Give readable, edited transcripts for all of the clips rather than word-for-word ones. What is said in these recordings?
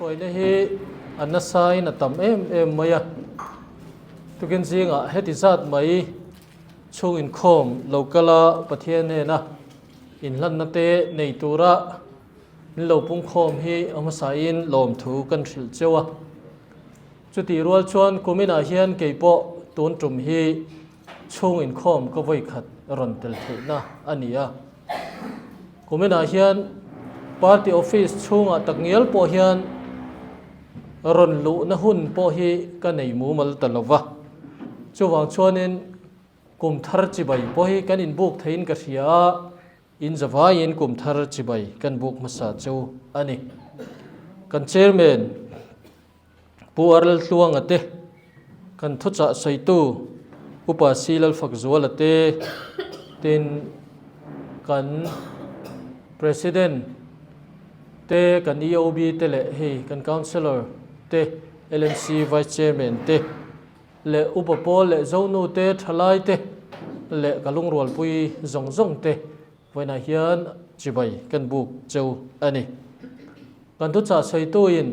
Kaihhruaina hi a nasain a tam em em mai a, tukin zingah heti zat mai chhung inkhawm lo kal a Pathian hnena inhlanna te nei tura min lo pungkhawm hi a hmasain lawmthu kan hrilh cheu a. Chutih rual chuan kuminah hian kei pawh tun tum hi chhung inkhawm ka vawi khat rawn tel theihna a ni a. Kuminah hian party office chhungah takngial pawh hian rawn luhna hun pawh hi ka nei mumal ta lo va. Chuvang chuanin kum thar chibai pawh hi kan inbuk theiin ka hria a. In zavaiin kum thar chibai kan buk hmasa chu a ni. Kan Chairman Pu Arlaltluanga te, kan thuchah sawitu Upa Si Lalfakzuala te, tin kan President te, kan EOB te leh hei kan Councillor te, LMC Vice Chairman te, leh upa pawl leh zonu te, thalai te leh ka lungrualpui zawng zawng te vawiinah hian chibai kan buk cheu a ni. Kan thuchah sawituin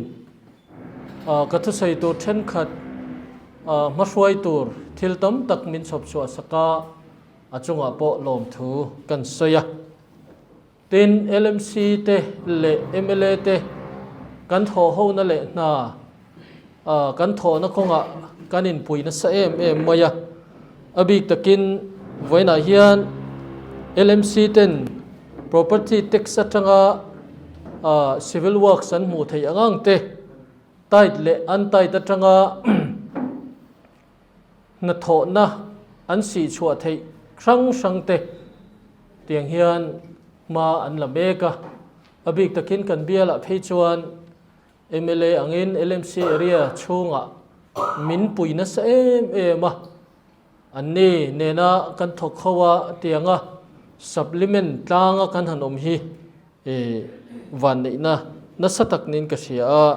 ka thusawi tur thenkhat hmahruai tur thil tam tak min chhawp chhuah sak a, a chungah pawh lawmthu kan sawi a. Tin, LMC te leh mla te kan thawhhona leh hna kan thawhna kawngah kan inpui nasa em em mai a. A bik takin vawiinah hian LMC ten property tax atanga civil works an hmuh theih ang ang te, tight leh untight atanga hnathawhna an sih chhuah theih hrang hrang te tiang hian hma an la mek a. A bik takin kan bialah phei chuan mla angin LMC area chhungah min pui nasa em em a. Anni nena kan thawk ho a tianga supplement tlanga kan han awm hi vanneihna nasa tak niin ka hria a.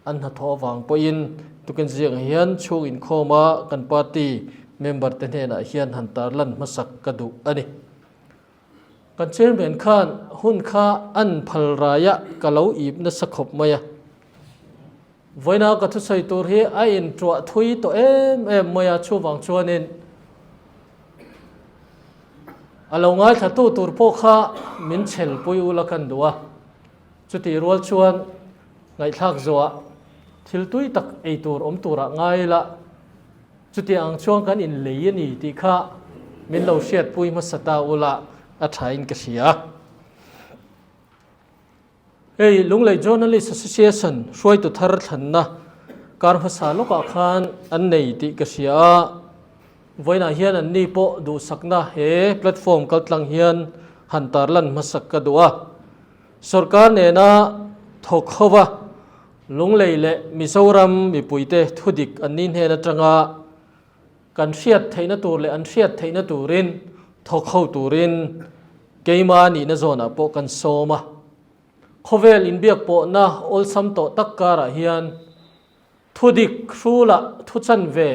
An hnathawh avang pawhin tukin ziakah hian chhung inkhawma kan party member te hnenah hian han tarlan hmasak ka duh a ni. Kan chairman khan hun kha an phal raiah ka lo ip nasa khawp mai a. Vawiina ka thusawi tur hi a intuah thui tawh em em mai a, chuvang chuanin a lo ngaithlatu tur pawh kha min chhelpui ula kan duh a. Chutih rual chuan ngaihthlak zawhah thil tui tak ei tur awm turah ngai ila, chutiang ang chuan kan inlei a ni tih kha min lo hriatpui hmasa ta ula a thain ka hria. Hei Lunglei Journalist Association hruaitu thar thlanna kar hmasa lawkah khan an nei tih ka hria a, vawiinah hian anni pawh duhsakna he platform kaltlang hian han tarlan hmasak ka duh a. Sorkar nena thawk hova Lunglei leh Mizoram mipuite thudik an ni hnen atanga kan hriat theihna tur leh an hriat theihna turin thawk ho turin keima nihna zawnah pawh kan sawm a. Khawvel inbiak pawhna awlsam tawh tak karah hian thudik hrulah thu chanve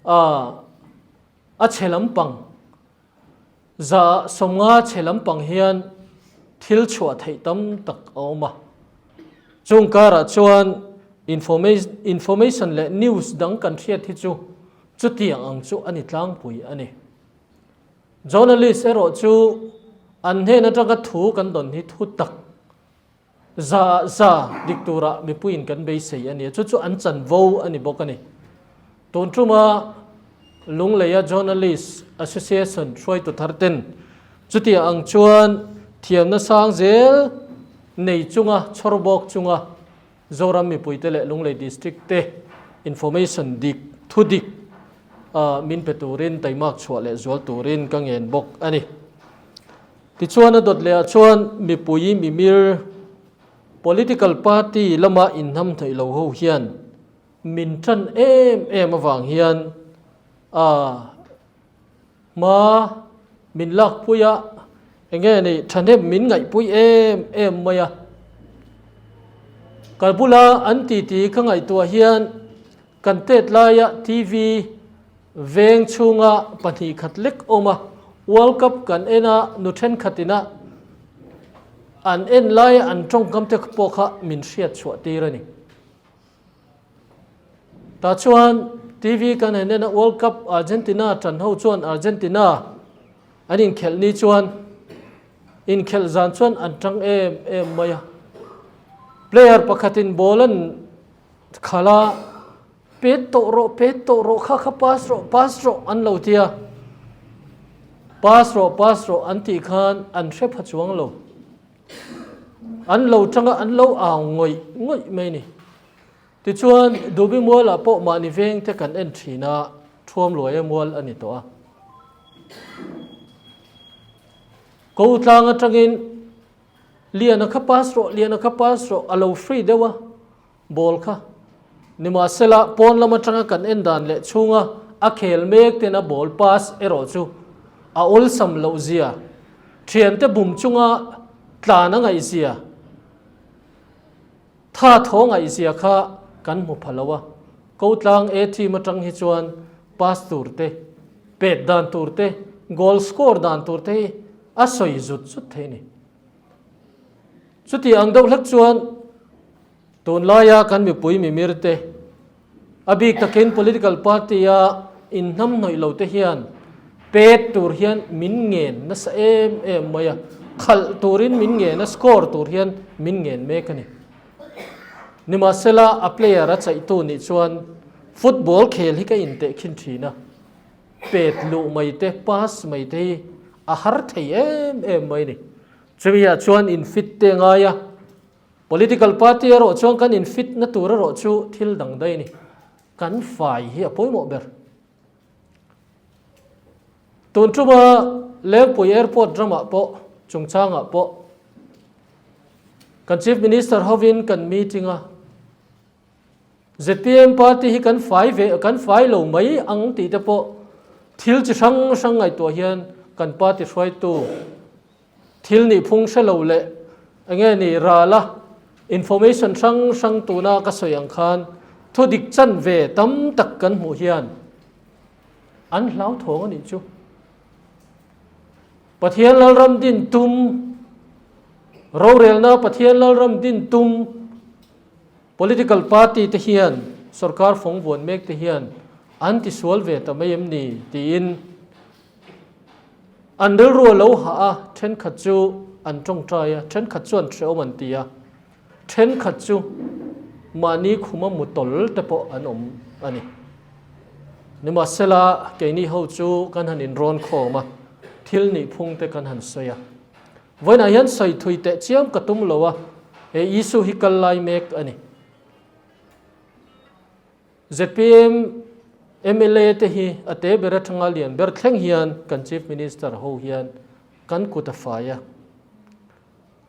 a chhe lampang 50 chhe lampang hian thil chhuah theih tam tak a awm a. Chung karah chuan information leh news dang kan hriat hi chu chutiang ang chu a ni tlangpui a ni. Journalist erawh chu an hnen atanga thu kan dawn hi thu tak 100% dik turah mipuiin kan beisei a ni a, chu chu an chanvo a ni bawk a ni. Tun tuma Lungleia Journalist Association hruaitu thar ten chutiang ang chuan thiamna sang zel nei chunga chhawr bawk chunga Zoram mipuite leh Lunglei District te information dik, thu dik min pe turin taimak chhuah leh zual turin ka ngen bawk a ni. Tichuan a dawt lehah chuan mipui mimir political party lama inhnam theih lo ho hian min tan em em avang hian a hma min lakpui a, enge ni thahnem min ngaihpui em em mai a. Ka bula an titi ka ngaihtuah hian kan tet laia TV Veng chhunga 2 khat lek awm a, World Cup kan en a, nu thenkhat ina An en laia an tawngkam te pawh kha min hriat chhuah tir a ni. Tah chuan TV kan en en a, World Cup Argentina tan ho chuan Argentina an inkhelh ni chuan inkhelh zan chuan an tang em em mai a. Player pakhatin ball an khalh a, Pet tawh rawh, pet tawh rawh, kha kha pass rawh, pass rawh an lo ti a. Pass rawh, pass rawh an tih khan an hre pha chuang lo. An lo tang a, an lo au ngawih ngawih mai ni. Tichuan, Dubi mualah pawh mahni veng te kan en thin a, Thuam Luaia mual a ni tawh a. Ko tlang atangin Liana kha pass rawh, Liana kha pass rawh a lo free deuh a. Ball kha nimahsela pawn lam atanga kan en dan leh chhunga a khel mek ten a ball pass erawh chu a awlsam loh zia, thiante bum chunga tlan a ngaih zia, tha thaw ngaih zia kha kan hmu pha lo a. Ko tlang A team atang hi chuan pass tur te, pet dan tur te, goal score dan tur te hi a sawi zut zut thei a ni. Chuti ang deuh hlek chuan tunlaia kan mipui mimir te, a bik takin political party-a inhnamhnawih lo te hian pet tur hian min ngen nasa em em mai a, khalh turin min ngen a, score tur hian min ngen mek a ni. Nimahsela a player a chaihtu nih chuan football khel hi ka intehkhin thin a, pet luh mai te, pass mai te hi a har thei em em mai a ni. Chumi ah chuan in fit te ngai a, political party erawh chuan kan in fit na tur erawh chu thil dang daih a ni. Kan fai hi a pawimawh ber. Tun tuma Lengpui Airport ramah pawh chungchangah pawh kan Chief Minister hovin kan meeting a, Zpm party hi kan fai ve kan fai lo mai ang tih te pawh thil chi hrang hrang ngaihtuah hian kan party hruaitu thil nih phung hre lo leh enge ni rala information hrang hrang tuna ka sawi ang khan thu dik chan ve tam tak kan hmuh hian an hlauthawng a nih chu. Pathian Lalram din tum rorelna Pathian Lalram din tum Political party te hian sorkar fawng vuan mek te hian an tisual ve ta mai em ni tiin an rilru a lo hah a, thenkhat chu an tawngtai a, thenkhat chuan hrehawm an ti a, thenkhat chu mahni khuma mu tawl te pawh an awm a ni. Nimahsela keini ho chu kan han inrawn khawm a, thil nihphung te kan han sawi a. Vawiinah hian sawi thui teh chiam ka tum lo a, he issue hi kal lai mek a ni. Zpm mla te hi a te ber atanga lian ber thleng hian kan Chief Minister ho hian kan kut a fai a.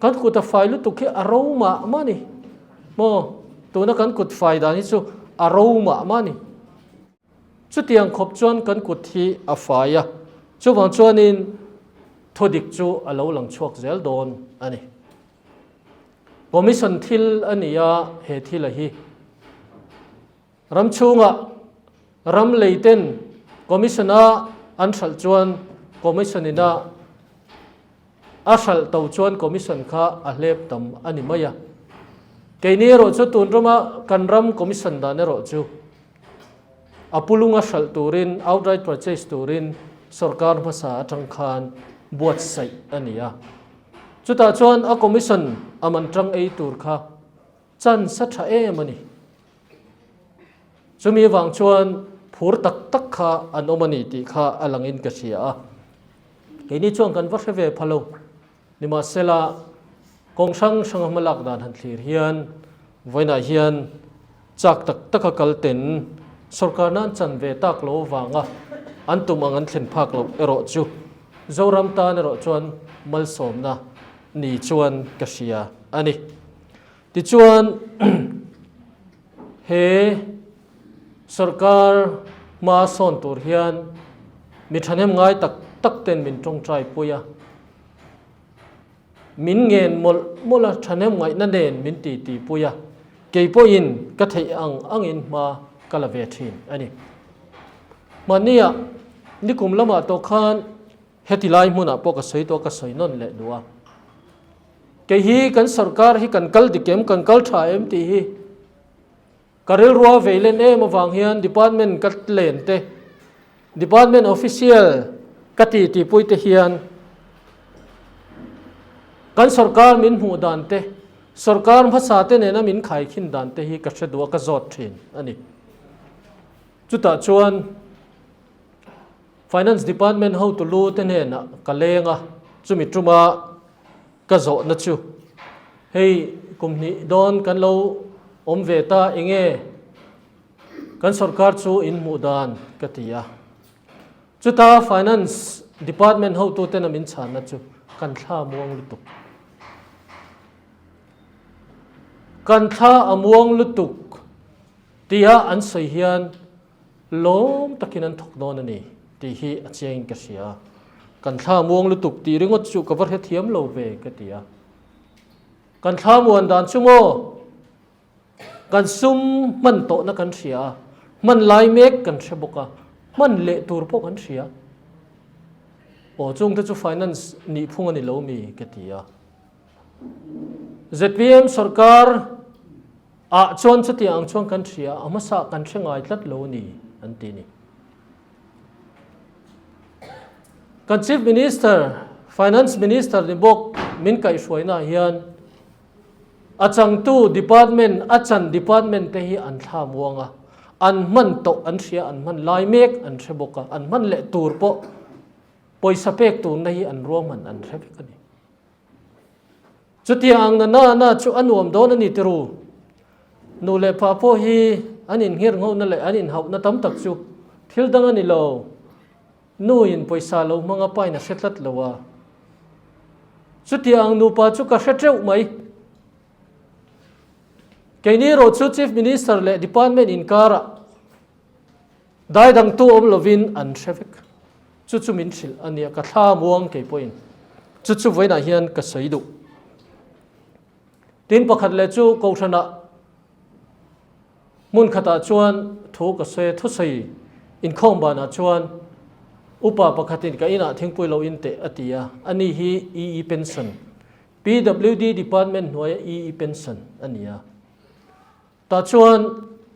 Kan kut a fai lutuk hi a ro mah mah a ni. Maw? Tuna kan kut fai dan hi chu a ro mah mah a ni. Chutiang khawp chuan kan kut hi a fai a, chuvang chuanin thudik chu a lo lang chhuak zel dawn a ni. Commission thil a ni a, he thila hi ram chhungah ram leiten Commission-a an hralh chuan Commission-ina A hralh to chuan commission kha a hlep tam a ni mai a. Keini erawh chu tun rama kan ram commission dan erawh chu a pulunga hralh turin, outright purchase turin sorkar hmasa atang khan buatsaih a ni a. Chutah chuan a commission a man tang ei tur kha chance a tha em a ni. Chumi avang chuan phur tak tak kha an awm a ni tih kha a langin ka hria a. Keini chuan kan va hre ve pha lo. Nimahsela, kawng hrang hranga hma lak dan han thlir hian vawiinah hian chak tak taka kal ten sorkar nan chan ve tak lo avanga an tum ang an thlen phak loh erawh chu Zoram tan erawh chuan malsawmna ni chuan ka hria a ni. Tichuan, he sorkar hma sawn tur hian mi thahnem ngai tak tak ten min tawngtai pui a, min ngen mawlh mawlh a, thahnem ngaihna nen min ti ti pui a, kei pawhin ka theih ang angin hma ka la ve thin a ni. Hmannia nikum lamah tawh khan heti lai hmunah pawh ka sawi tawh a, ka sawi nawn leh duh a. Kei hi kan sorkar hi kan kal dik em, kan kal tha em tih hi ka rilrua vei len em avang hian department ka len te, department official ka ti tihpui te hian kan sorkar min hmuh dan te, sorkar hmasa te nena min khaikhin dan te hi ka hre duh a, ka zawt thin a ni. Chutah chuan Finance Department hotu lu te hnenah ka leng a, chumi tuma ka zawhna chu hei kum hnih dawn kan lo awm ve ta enge kan sorkar chu in hmuh dan ka ti a. Chuta Finance Department hotu tena min chhanna chu kan thla muang lutuk. Kan thla a muang lutuk tia an sawi hian Lawm takin an thawk dawn a ni tih hi a chiangin ka hria. Kan thla muang lutuk tih ringawt chu ka va hrethiam lo ve ka ti a. Kan thla muan dan chu maw? Kan sum hman tawhna kan hria a, hman lai mek kan hre bawk a, hman leh tur pawh kan hria. Aw chungte chu finance nih phung a ni lo mi ka ti a. Zpm sorkar Ah chuan chutiang ang chuan kan hria, a hmasa kan hre ngai tlat lo a ni, an ti a ni. Kan Chief Minister, Finance Minister ni bawk min kaihhruaina ah hian a changtu department, a chan department te hi an thla muang a, an hman tawh an hria, an hman lai mek an hre bawk a, an hman leh tur pawh pawisa pek turna hi an ruahman an hre vek a ni. Chutiang ang na na na chu a nuam dawn a ni tiru. Nu leh pa pawh hi an inngher nghohna leh an inhauhna tam tak chu thil dang a ni lo. Nu in pawisa lo hmang a pain a hre tlat lo a. Chutiang ang nupa chu ka hre teuh mai. Keini erawh chu Chief Minister leh Department inkarah Dai dangtu awm lovin an hre vek. Chu chu min hrilh a nia, ka thla muang kei pawhin. Chu chu vawiinah hian ka sawi duh. Tin pakhat leh chu Kohhranah hmun khatah chuan thu ka sawi a, thusawi inkhawm banah chuan upa pakhatin ka inah thingpui lo in teh a ti a, ani hi EE pension, PWD department hnuaia EE pension a ni a. Tah chuan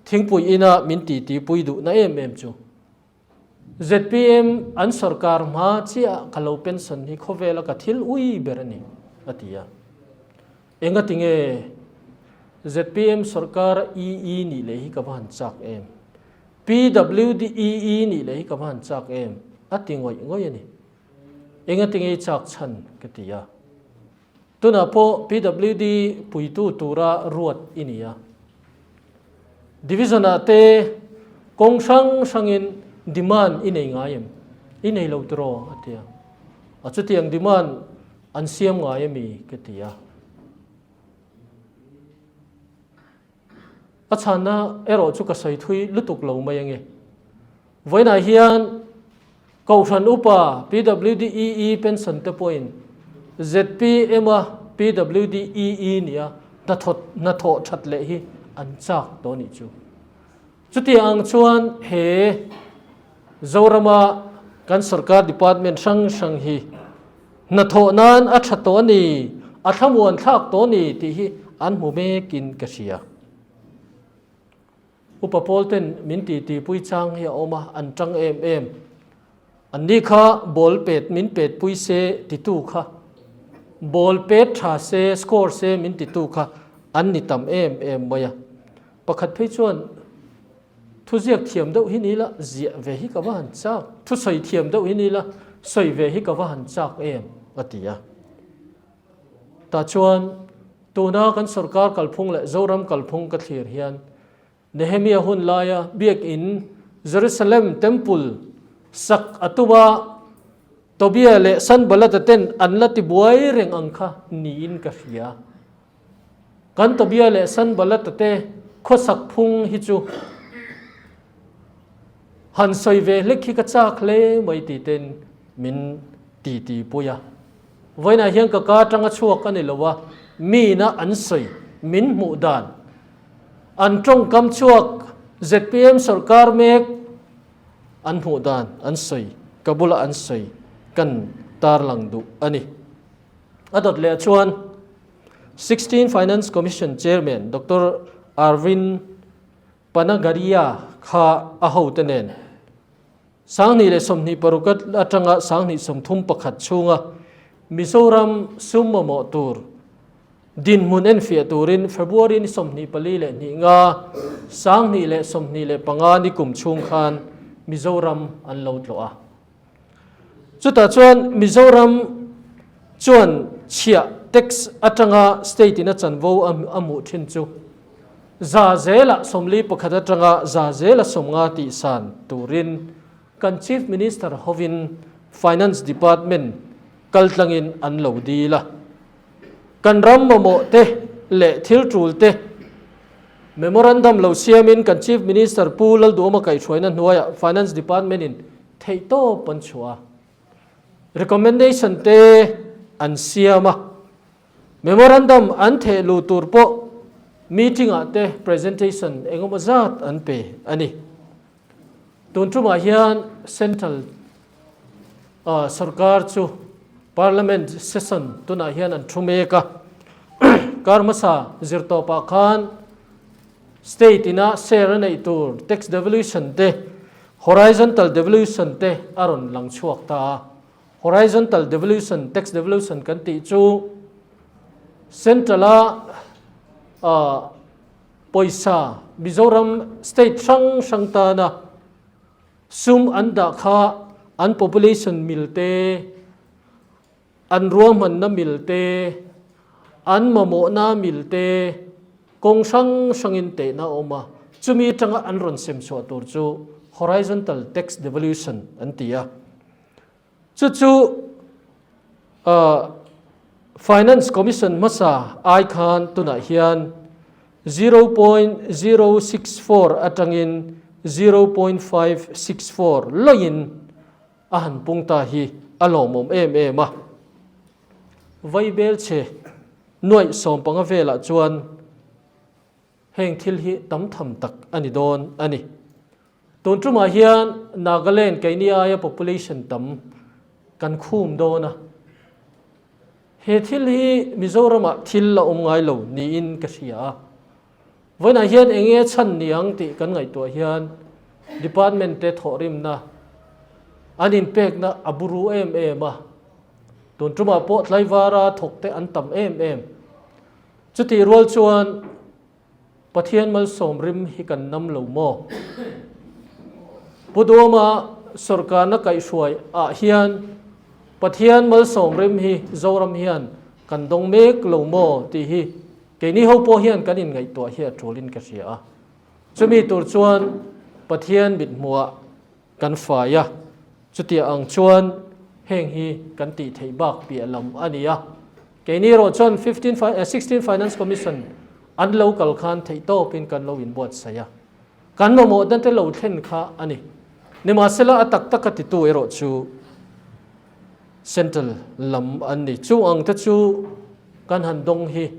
thingpui ina min titi pui duhna em em chu zpm an sorkar hma chiah ka lo pension hi khawvela ka thil ui ber a ni, a ti a. Engati nge zpm sorkar EE nih leh hi ka va han chak em? PWD EE nih leh hi ka va han chak em? A ti ngawih ngawih a ni. Engati nge i chak chhan? ka ti a. Tunah pawh PWD puitu tura ruat i ni a. Division-ah te kawng hrang hrangin demand i nei ngai em? I nei lo tiraw? a ti a. A chutiang demand an siam ngai a mi? ka ti a. A chhanna erawh chu ka sawi thui lutuk lo mai ange. Vawiinah hian Kohhran Upa PWDEE pension te pawhin ZPM-a PWDEE nia hnathawh that leh hi an chak tawh nih chu. Chutiang ang chuan he Zorama kan sorkar department hrang hrang hi hnathawh nan a tha tawh a ni, a thlamuan thlak tawh a ni tih hi an hmu mekin ka hria. Upa pawl ten min titipui chang hi a awm a, an tang em em. Anni kha ball pet min pet pui se titu kha, ball pet tha se, score se min titu kha an ni tam em em mai a. Pakhat phei chuan thuziak thiam deuh hi ni la, ziah ve hi ka va han chak, thusawi thiam deuh hi ni la, sawi ve hi ka va han chak em a ti a. Tah chuan tuna kan sorkar kalphung leh Zoram kalphung ka thlir hian Nehemia hun laia biakin Jerusalem Temple sak a tum a, Tobia leh Sanballat-a ten an la ti buai reng ang kha niin ka hria. Kan Tobia leh Sanballat-a te khawsak phung hi chu han sawi ve hlek hi ka chak hle mai tih ten min titi pui a. Vawiinah hian ka ka atanga chhuak a ni lo a, miina an sawi min hmuh dan An tawngkam chhuak zpm sorkar mek an hmuh dan an sawi, ka bula an sawi kan tarlang duh a ni. A dawt leh chuan. 16 Finance Commission Chairman Doctor Arvind Panagariya kha a hote nen 2026 atanga 2031 chhunga Mizoram sum mamawh tur dinhmun enfiah turin February ni 24 leh hnih nga 2025 ni kum chhung khan Mizoram an lo tlawh a. Chutah chuan Mizoram chuan chhiah, tax, atanga state in a chanvo a hmuh thin chu 41% atanga 50% tihsan turin kan Chief Minister hovin Finance Department kaltlangin an lo dil a. Kan ram mamawh te leh thil tul te Memorandum lo siamin kan Chief Minister Pu Lalduhawma kaihhruaina hnuaiah Finance Department in theihtawp an chhuah a, recommendation te an siam a, memorandum an theh luh tur pawh meeting ah te presentation engemaw zat an pe a ni. Tun tumah hian Central sorkar chu Parliament session tunah hian an thu mek a, kar hmasa zirtawpah khan State ina share a neih tur tax devolution te, horizontal devolution te a rawn lang chhuak ta a. Horizontal devolution, tax devolution kan tih chu Central a pawisa Mizoram state hrang hrang tana sum an dah kha an population mil te, an ruahmanna mil te, an mamawhna mil te kawng hrang hrangin tehna a awm a, chumi atanga an rawn sem chhuah tur chu horizontal tax devolution an ti a. Chu chu Finance Commission hmasa ai khan tunah hian 0.064 atangin 0.564 lawin a han pung ta hi a lawmawm em em a. Vaibelchhe nuaih sawmpanga velah chuan heng thil hi tam tham tak a ni dawn a ni. Tun tumah hian Nagaland keini aia population tam kan khum dawn a. He thil hi Mizoramah thil la awm ngai lo niin ka hria a. Vawiinah hian eng nge chhan ni ang tih kan ngaihtuah hian department te thawhrimna an inpekna a buru em em a. Tun tumah pawh tlaivara thawk te an tam em em. Chutih rual chuan Pathian malsawm rim hi kan nam lo maw? Pu Duama sorkarna kaihhruai ah hian Pathian malsawm rim hi Zoram hian kan dawng mek lo maw tih hi keini ho pawh hian kan inngaihtuah hi a tulin ka hria a. Chumi tur chuan Pathian mithmuhah kan fai a, chutiang ang chuan heng hi kan tih theih bak piah lam a ni a. Keini erawh chuan 16 Finance Commission an lo kal khan theihtawpin kan lo inbuatsaih a, kan mamawhna te lo thlen kha a ni. Nimahsela a tak taka titu erawh chu Central lam an ni. Chung ang te chu kan han dawng hi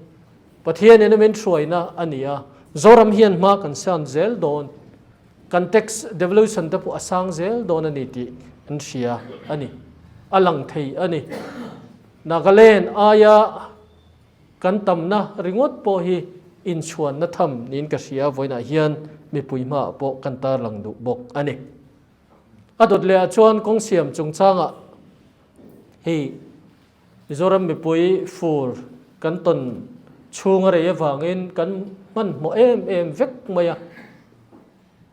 Pathianin a min hruaina a ni a, Zoram hian hma kan san zel dawn, kan tax devolution te pawh a sang zel dawn a ni tih an hria a ni, a lang thei a ni. Nagaland aia kan tamna ringawt pawh hi inchhuanna tham niin ka hria, vawiinah hian mipui hmaah pawh kan tarlang duh bawk a ni. A dawt lehah chuan kawng siam chungchangah hei Mizoram mipui fur kan tawn chhung a rei avangin kan hmanhmawh em em vek mai a.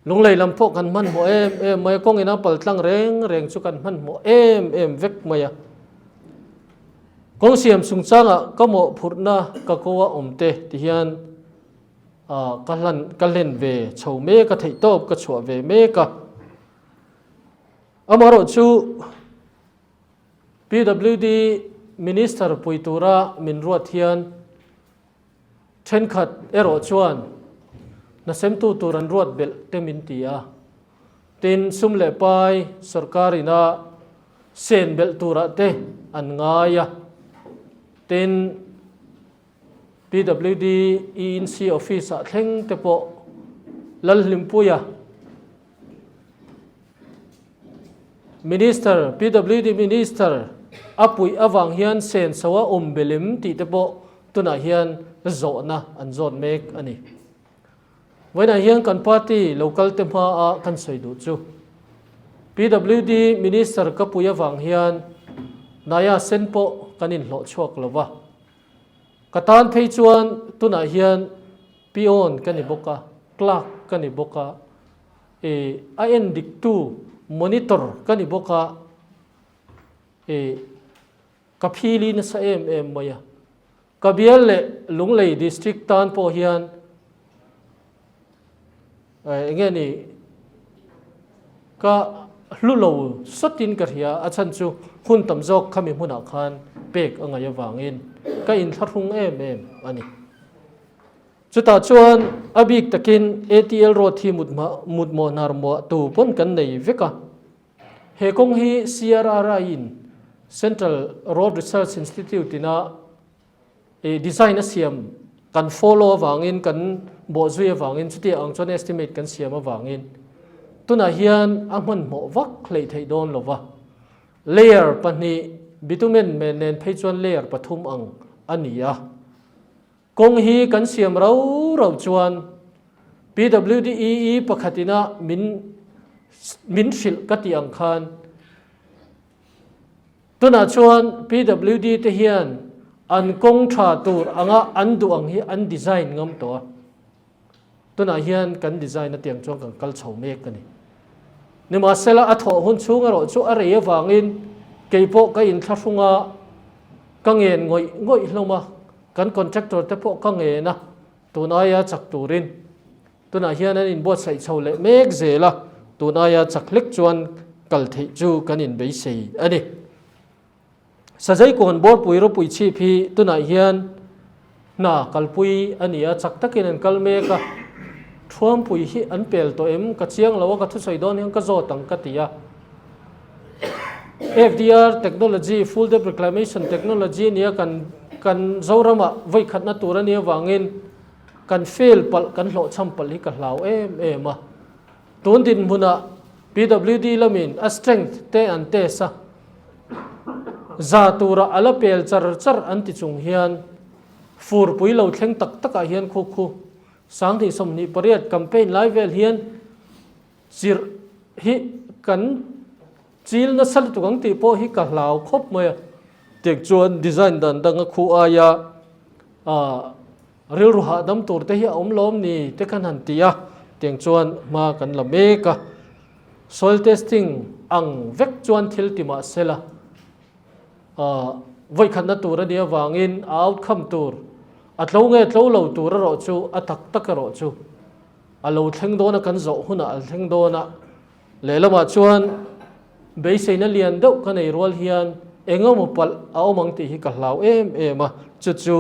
Lunglei lam pawh kan hmanhmawh em em mai a, kawng ina pal tlang reng reng chu kan hmanhmawh em em vek mai a. Kawng siam chungchangah ka mawhphurhna ka ko a awm te ti hian ka hlan ka hlen ve chho mek a, theihtawp ka chhuah ve mek a. Amaherawh chu PWD Minister pui tura min ruat hian Thenkhat erawh chuan hnasemtu tur an ruat belh te min ti a, tin sum leh pai sorkar ina sen belh turah te an ngai a, tin PWD ENC office ah thleng te pawh Lalhlimpuia Minister, PWD Minister a puih avang hian senso a awm belem tih te pawh. Tunah hian zawhna an zawt mek a ni. Vawiinah hian kan party local te hmaa kan sawi duh chu PWD Minister ka pui avang hian Naya sen pawh kan inhlawh chhuak lo va. Ka tan phei chuan tunah hian peon ka ni bawk a, clerk ka ni bawk a, ih a en diktu monitor ka ni bawk a, ih ka phili nasa em em mai a. Ka bial leh Lunglei District tan pawh hian eng nge ni ka hlu lo sawtin ka hria, a chhan chu hun tam zawk khami hmunah khan pek a ngaih avangin ka inthlahrung em em a ni. Chutah chuan a bik takin ATL road hi mutmawh hnar muah tu pawn kan nei vek a. He kawng hi CRRI in Central Road Research Institute ina design a siam kan follow avangin kan bawhzui avangin chuti ang chuan estimate kan siam avangin tunah hian a hmanhmawh vak hleih theih dawn lova. Layer pahnih bitumen nen phei chuan layer pathum ang a ni a. Kawng hi kan siam rau rau chuan PWDEE pakhat ina min min hrilh ka tih ang khan tunah chuan PWD te hian an kawng tha tur anga an duh ang hi an design ngam tawh a. Tunah hian kan design atiang chuan kan kal chho mek a ni. Nimahsela a thawh hun chhung erawh chu a rei avangin kei pawh ka inthlahrung a, ka ngen ngawih ngawih hlawm a, kan contractor te pawh ka ngen a, tun aia chak turin. Tunah hian an inbuatsaih chho leh mek zel a, tun aia chak hlek chuan kal theih chu kan inbeisei a ni. Sazaikawn Bawrpui ropui chhip hi tunah hian hna kalpui a ni a, chak takin an kal mek a, Thuampui hi an pel tawh em? Ka chiang lo a, ka thusawi dawn hian ka zawt ang ka ti a. FDR technology, Full Depth Reclamation Technology nia kan kan Zoramah vawikhatna tur a nih avangin kan fail palh, kan hlawhchham palh hi ka hlau em em a. Tun dinhmunah PWD lamin a strength te an test a, za tura a la pel char char an ti chung hian furpui lo thleng tak takah hian khu khu 2028 campaign lai vel hian chirh hi kan chil nasa lutuk ang tih pawh hi ka hlau khawp mai a. Tiang chuan design dan danga khu aia Rilru hahdam tur te hi a awm lawm ni te khan han ti a, tiang chuan hma kan la mek a. Soil testing ang vek chuan thil ti mah sela, vawikhatna tur a nih avangin a outcome tur, a tlo nge tlo lo tur erawh chu a tak tak erawh chu a lo thleng dawn a, kan zawh hunah a thleng dawn a. Lehlamah chuan beiseina lian deuh ka nei rual hian engemaw palh a awm ang tih hi ka hlau em em a, chu chu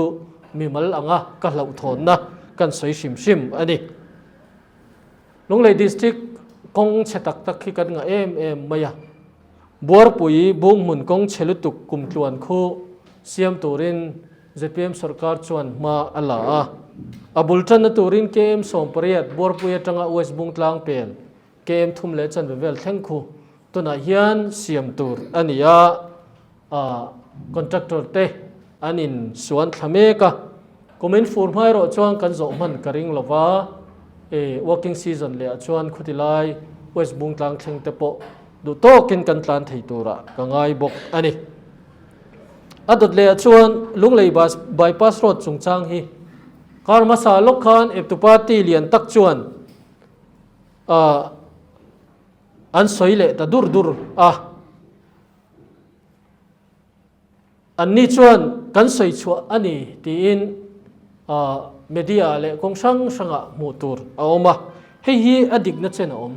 mimal anga ka hlauhthawnna kan sawi hrim hrim a ni. Lunglei District kawng chhe tak tak hi kan ngah em em mai a, Buarpui Bunghmun kawng chhe lutuk kumtluan khu siam turin zpm sorkar chuan hma a la a, a bul tanna turin KM 18 Buarpui atanga West Bungtlang pel KM thum leh chanve vel thleng khu tunah hian siam tur a ni a, contractor te an in suan thla mek a, kum in fur hma erawh chuan kan zawh hman ka ring lo va, working season leh ah chuan khuti lai West Bungtlang thleng te pawh duh tawkin kan tlan thei turah ka ngai bawk a ni. A dawt leh ah chuan Lunglei bypass road chungchang hi kar hmasa lawk khan eptu party lian tak chuan Ahh an sawi leh ta dur dur a. Anni chuan kan sawi chhuah a ni tiin ahh media leh kawng hrang hrangah hmuh tur a awm a, hei hi a dikna chen a awm.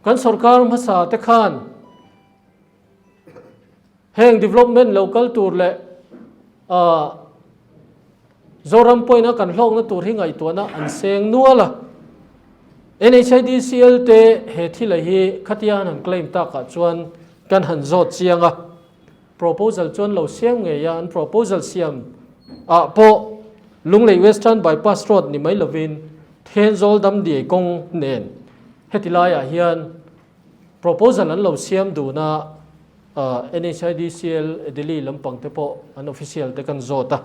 Kan sorkar hmasa te khan Heng development lo kal tur leh Zoram pawhin a kan hlawkna tur hi ngaihtuahna an seng nual a. NHIDCL te he thila hi khatia an han claim takah chuan kan han zawt chiang a. Proposal chuan lo siam ngei a, an proposal siam ah pawh Lunglei Western Bypass Road ni mai lovin Thenzawl Damdiai kawng nen heti laiah hian proposal an lo siam dun a. NHIDCL Delhi lampang te pawh an official te kan zawt a.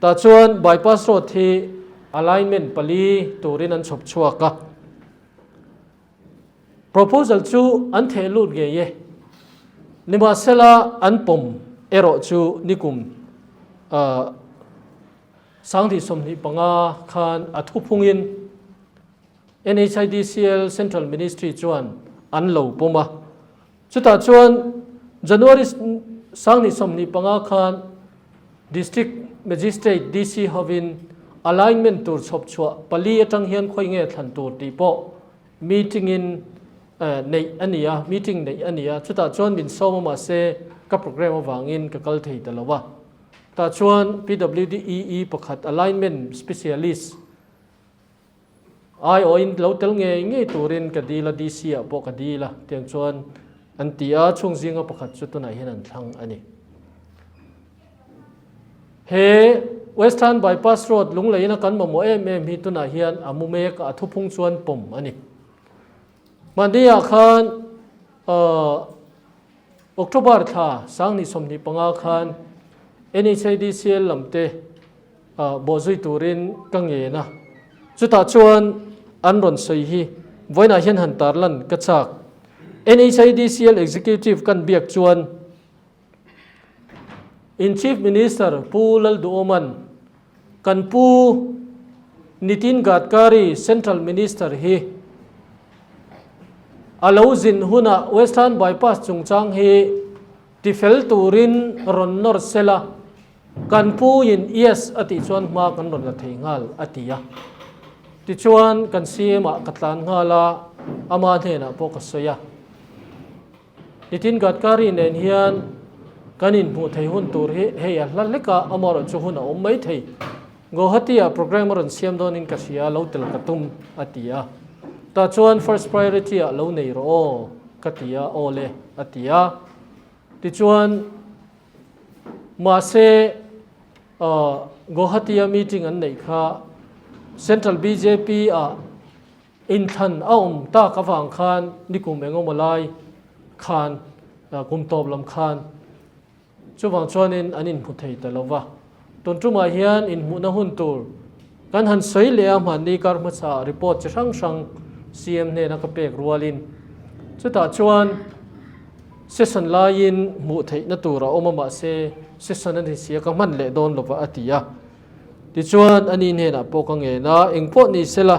Tah chuan bypass road hi alignment pali turin an chhawp chhuak a. Proposal chu an theh lut ngei e. Nimahsela an pawm erawh chu nikum 2025 khan a thuphungin NHIDCL Central Ministry chuan an lo pawm a. Chutah chuan January 2025 khan District Magistrate DC hovin alignment tur chhawp chhuah pali atang hian khawi nge thlan tur tih pawh meeting in neih a ni a, meeting neih a ni a. Chutah chuan min sawm a mahse ka programme avangin ka kal thei ta lo a. Tah chuan PWD EE pakhat alignment specialist Aiawhin lo tel ngei ngei turin ka dil a, DC ah pawh ka dil a, tiang chuan an ti a, chhung zinga pakhat chu tunah hian an thlang a ni. He Western Bypass Road lungleiin a kan mamawh em em hi tunah hian a mu mek a, a thuphung chuan pawm a ni. Mahni ah khan October thla 2025 khan NHADCL lam te bawhzui turin ka ngen a, chutah chuan an rawn sawi hi vawiinah hian han tarlan ka chak. NHIDCL Executive kan biak chuan in Chief Minister Pu Lalduhoman kan Pu Nitin Gadkari Central Minister hi a lo zin hunah Western Bypass chungchang hi tifel turin rawn nawr sela, Kan pu in yes a tih chuan hma kan rawn la thei nghal a ti a. Tichuan kan CM ah ka tlan nghal a, ama hnenah pawh ka sawi a. Nitin Gadkari nen hian kan inhmuh thei hun tur hi hei a hla hlek a, amaherawh chu hun a awm mai thei. Guwahati ah programme a rawn siam dawnin ka hria, lo tel ka tum a ti a. Tah chuan first priority ah lo nei rawh aw ka ti a, aw le a ti a. Tichuan. Mahse, Guwahati-a meeting an neih kha Central BJP-ah inthlan a awm tak avang khan nikum engemaw lai khan, kum tawp lam khan chuvang chuanin an inhmu thei ta lo va. Tun tumah hian inhmuhna hun tur kan han sawi leh a, hmanni kar hmasa report chi hrang hrang CM hnena ka pek rualin chutah chuan Session laiin hmuh theihna tur a awm a mahse session a ni sia ka hman leh dawn lova a ti a. Tichuan ani hnenah pawh ka ngen a, engpawh ni sela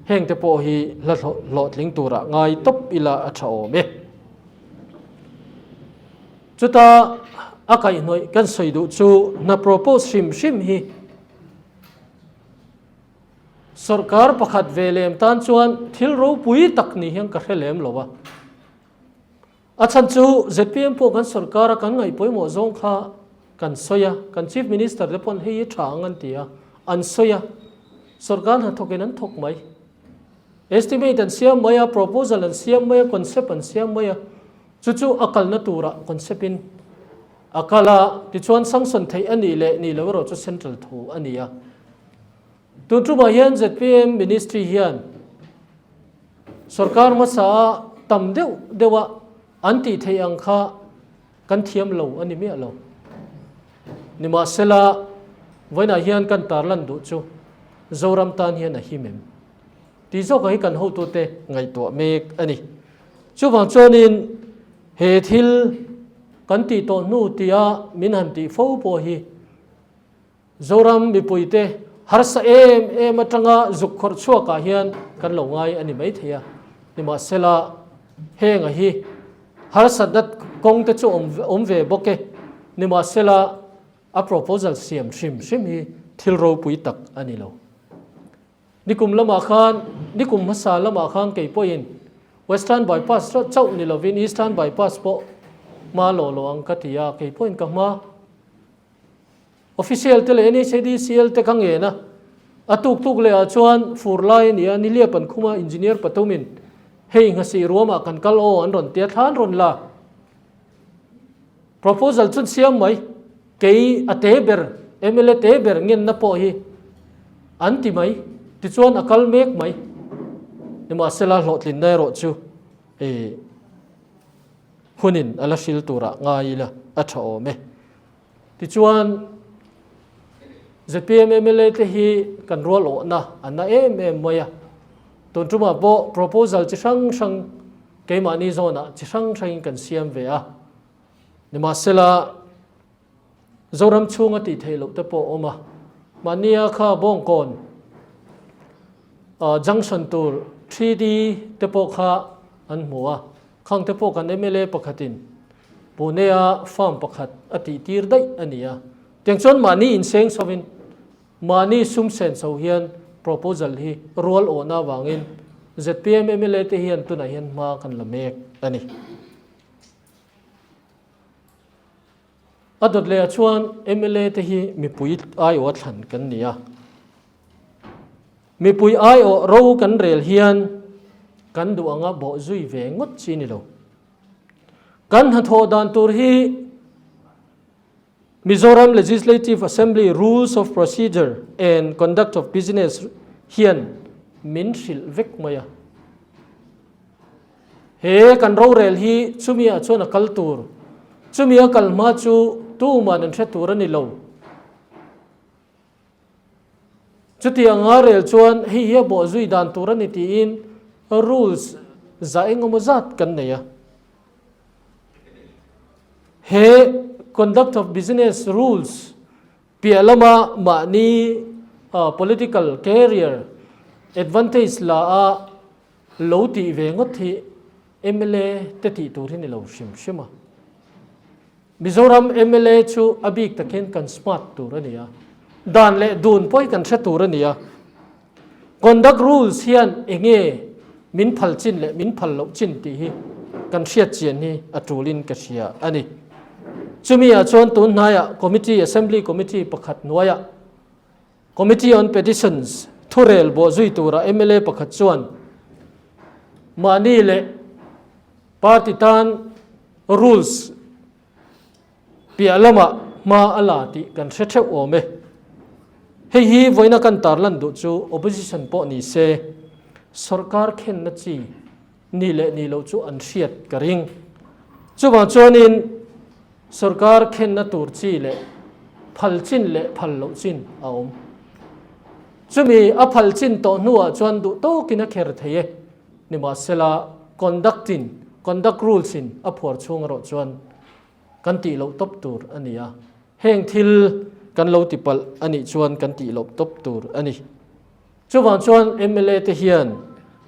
hengte pawh hi hla hlawhtling turah ngai tawp ila a tha awm e. Chuta a kaihhnawih kan sawi duh chu hna propose hrim hrim hi sawrkar pakhat ve lem tan chuan thil ropui tak ni hian ka hre lem lo a. A chhan chu zpm pawh kan sorkar a kan ngaih pawimawh zawng kha kan sawi a, kan Chief Minister te pawn hei hi tha ang an ti a, an sawi a, sorkar hnathawkin an thawk mai. Estimate an siam mai a, proposal an siam mai a, concept an siam mai a, chu chu a kalna turah concept in a kal a, tichuan sanction theih a nih leh nih loh erawh chu central thu a ni a. Tun tumah hian zpm Ministry hian Sorkar hmasa a tam deuh deuh a an tih theih ang kha kan thiam lo a ni miah lo. Nimahsela, vawiinah hian kan tarlan duh chu Zoram tan hian a him em? Tih zawkah hi kan hotute ngaihtuah mek a ni. Chuvang chuanin he thil kan tih tawh hnu tia min han tih fo pawh hi Zoram mipuite harsa em em atanga zuk khawrh chhuakah hian kan lo ngai a ni maithei a, nimahsela henga hi harsatna kawng te chu awm ve bawk e, nimahsela a proposal siam hrim hrim hi thil ropui tak a ni lo. Nikum lamah khan, nikum hmasa lamah khan kei pawhin Western Bypass chauh ni lovin Eastern Bypass pawh hma lawh lawh ang ka ti a, kei pawhin ka hma. Official te leh NHADCL te ka ngen a, a tuk tuk leh ah chuan fur lai a ni a, Niliap an khum a, Engineer Patumin hei nghasih ruamah kan kal aw an rawn ti a, thla an rawn la. Proposal chun siam mai, kei a te ber, mla te ber ngenna pawh hi an ti mai, tichuan a kal mek mai. Nimahsela hlawhtlinna erawh chu eh. Hunin a la hril turah ngai ila a tha awm e. Tichuan, zpm mla te hi kan rual awhna a na em em mai a. Tun tumah pawh proposal chi hrang hrang keimahni zawnah chi hrang hrangin kan siam ve a. Nimahsela, Zoram chhunga tih theih loh te pawh a awm a. Mahnia kha Bawngkawn junction tur 3D te pawh kha an hmu a. Khang te pawh kan mla pakhatin Pune-a farm pakhat a tih tir daih a ni a. Tiang chuan mahni inseng chhovin, mahni sum sen chho hian proposal hi rual awhna avangin zpm mla te hian tunah hian hma kan la mek a ni. A dawt lehah chuan mla te hi mipui aiawh a thlan kan ni a. Mipui aiawh ro kan rel hian kan duh anga bawh zui ve ngawt chi ni lo. Kan hnathawh dan tur hi Mizoram Legislative Assembly Rules of Procedure and Conduct of Business hian min hrilh vek mai a. He kan rorel hi chumi ah chuan a kal tur, chumi a kal hma chu tuman an hre tur a ni lo. Chutiang anga rel chuan hei hi a bawh zui dan tur a ni tiin rules za eng emaw zat kan nei a. He conduct of business rules piah lama mahni political career advantage la a Lo tih ve ngawt hi mla te tih tur hi ni lo hrim hrim a. Mizoram mla chu a bik takin kan smart tur a ni a, dan leh dun pawh hi kan hre tur a ni a. Conduct rules hian enge min phal chin leh min phal loh chin tih hi kan hriat chian hi a tulin ka hria a ni. Chumi ah chuan tun hnaiah committee, assembly committee pakhat hnuaiah Committee on Petitions thurel bawhzui tura mla pakhat chuan mahni leh party tan rules piah lamah hma a la tih kan hre theuh awm e. Hei hi vawiina kan tarlan duh chu opposition pawh ni se sorkar khenna chi ni leh ni loh chu an hriat ka ring. Chuvang chuanin Sorkar khenna tur chi leh phal chin leh phal loh chin a awm. Chumi a phal chin tawh hnuah chuan duh tawkin a kher thei e. Nimahsela, conduct in, conduct rules in a phuar chhung erawh chuan kan tih loh tawp tur a ni a. Heng thil kan lo ti palh a nih chuan kan tih loh tawp tur a ni. Chuvang chuan mla te hian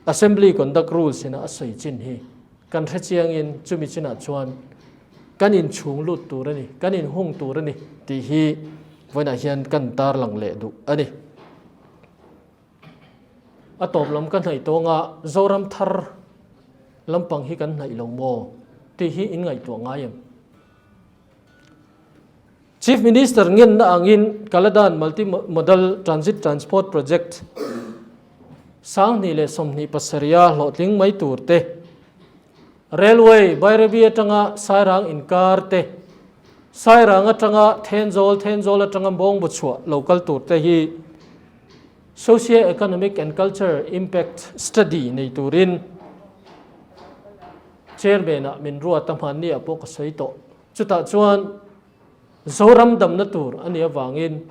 Assembly Conduct Rules ina a sawi chin hi kan hre chiangin chumi chinah chuan kan inchhung lut tur a ni, kan inhung tur a ni tih hi vawiinah hian kan tarlang leh duh a ni. A tawp lam ka hnaih tawnga Zoram thar lampang hi kan hnaih lo maw tih hi in ngaihtuah ngai em? Chief Minister ngenna angin Kaladan Multi Modal Transit Transport Project 2027 a hlawhtling mai tur te, Railway Bairabi atanga Sairang inkar te, Sairang atanga Thenzawl, Thenzawl atanga Bawngbuchhuah lo kal tur te hi Socio-Economic and Culture Impact Study nei turin Chairman-ah min ruat a hmanni ah pawh ka sawi tawh. Chutah chuan Zoram damna tur a nih avangin